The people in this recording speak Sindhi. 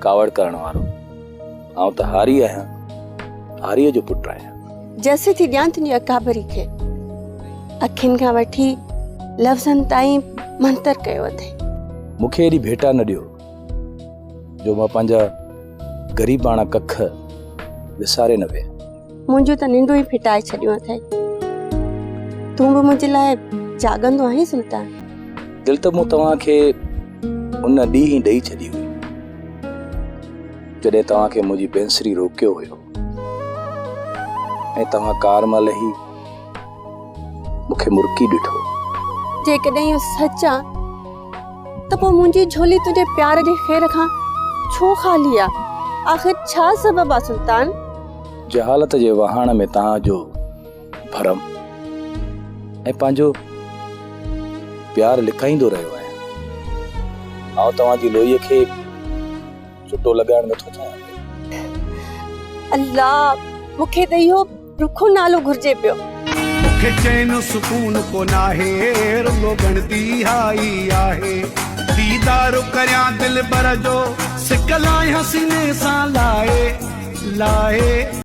ڪاوڙ ڪرڻ وارو. آئون ته هاري آهيان، هاريء جو پٽ آهيان. جس ٿي ڏيان تنهنجي اڪابري کي. اکين کان وٺي لفظن تائين منتر ڪيو اٿئي. مون کي ايڏي ڀيٽا نه ڏيو جو مان پنهنجا غريباڻا ڪک وساري نه ويهان. منهنجون ته ننڊون ئي ڦٽائي ڇڏيون اٿئي. تون به منهنجي لاء جاڳندو آهين سلطان. دل ته مون توهان کي ان ڏينهن ئي ڏئي ڇڏي هئي، جڏهن توهان کي منهنجي بينسري روڪيو هيو ۽ توهان ڪار مان لهي مون کي مرڪي ڏٺو. جيڪڏهن اهو سچ آ ته پوء منهنجي جهولي تنهنجي پيار جي خير کان ڇو خالي آ؟ آخر ڇا سبب آ سلطان؟ جهالت جي وهاڻ ۾ توهان جو ڀرم ۽ پنهنجو پيار لڪائيندو رهيو آهيان. آئون توهان جي لوئيء کي چٽو لڳائڻ نٿو چاهيان پئي. الله! مون کي ته اهو رکو نالو گهرجي پيو. مون کي چين سڪون ڪو ناهي، رڳو ڳڻتي اها ئي آهي. ديدار ڪريان دلبر جو، سڪ لاهيان سيني سان لائي، لائي.